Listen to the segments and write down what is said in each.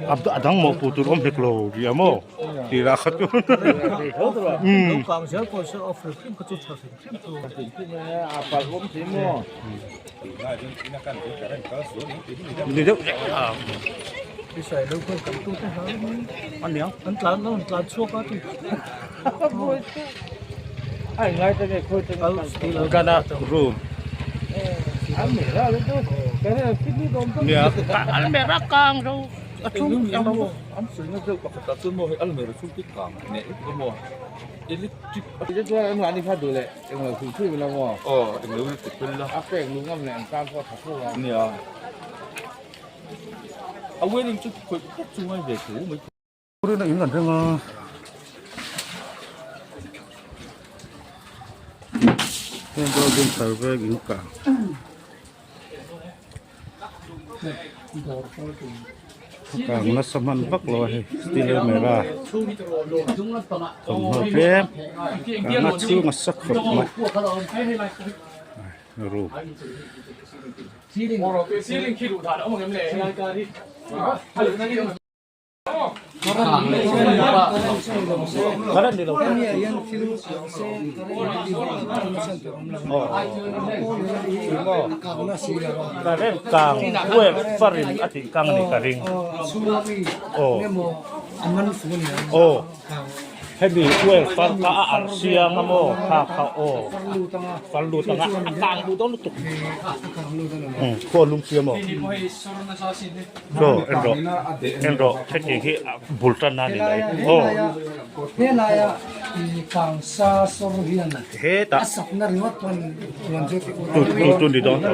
A dang mawhpuh tur awm hek lo rih a maw tih lah kha chu ni deuh a room almera kang ro a chung ang lo an sawina deuh pakhat ah chuan maw hei almera chhung te kang neh vek a maw electric a chuan an mahni kha duh leh englo thil thil ila maw aw englo hi ti fel la a pek lung ngam leh an tan pawh a tha khawp ang nia a wedding chu khawih vek chu ngai ve tho mai. Rin a in an reng a. Heng pawh Dinthar veng in kang. Kang nasa hman vak lo a hei steel almera thawmhnaw tlem kang a chhung a sa khawp mai room. Current kang wave farin a tih kang a ni ka ring aw aw hemi wave far kha a arh siang a maw kha kha aw far lut anga a kang duh dawn lutuk khaw lung chi a maw. Chaw en rawh en rawh hetiang hi bul tan a ni mai aw Helaia kangsa sawr hian hetah a sakna ringawt pawn chuan chu tu tu tu ni dawn tho.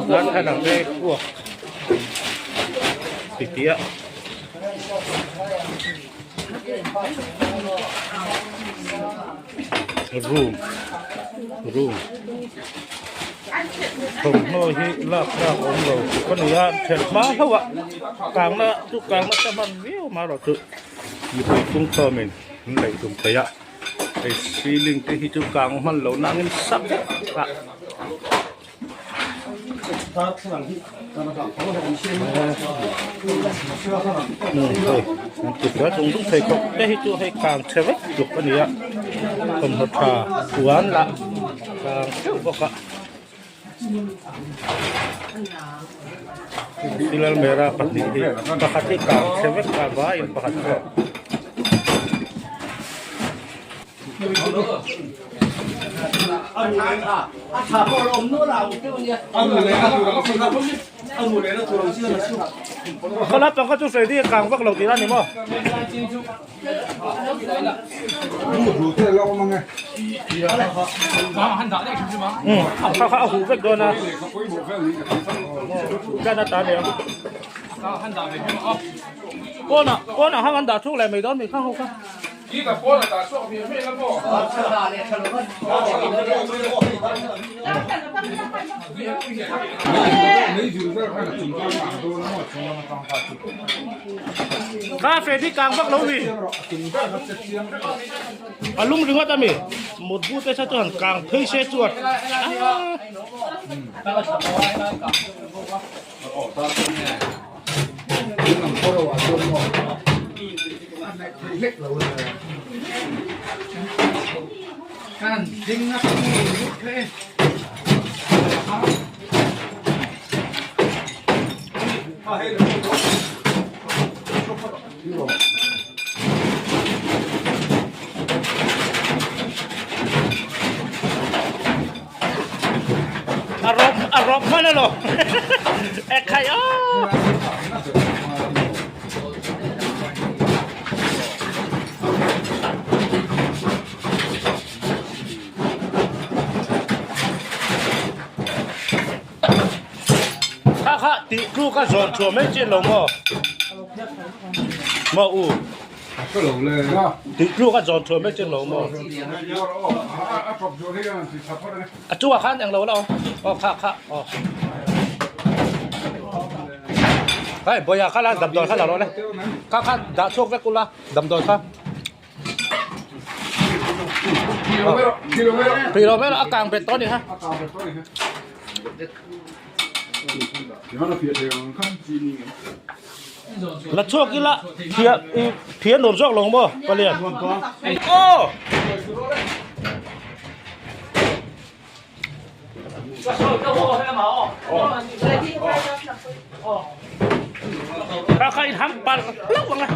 Darthlalang te kuak ti tih a room room thawmhnaw hi lak tlak a awm lo ka ni a ṭhelh hma hlauh a kangna chu kangna te hman viau marawh chu mipui pungkhawmin an laih tum thei a hei ceiling te hi chu kang hman loh nangin sak vek a. An ti fel chung chung thei khawp te hi chu hei kang chhe vek tluk a ni a thawmhnaw tha puan lah kang theuh bawk a Tilalmera pahnih hi pakhat hi kang chhe vek a vaiin pakhat pawh. Khala pangkha chu Freddy a kang vak lo tih a ni maw? Kha kha a huh vek dawn a. Chuan a ta leh ang. Pawnah pawnah hang an dah chhuk leh mai dawn mi kha ho kha. Kha Freddy kang vak lo ni. A lung ringawt a mi. Mutbu te sa chuan kang phei se chuan. A rawp a rawp hman alo ekhai aw. tih tluk a zawn chhuah mai chian lo maw? Maw u? Tih tluk a zawn chhuah mai chian lo maw? A chungah khan englo la awm. Aw kha kha aw. Hei bawiha kha la damdawi kha la rawh le. Kha kha dah chhuak vek ula damdawi kha. Phih lo mai rawh a kang bet tawh a ni kha. La chhuak ila phia i phia nuam zawk lo maw palian. Aw. Kha kha in ham pal hlauh ang a.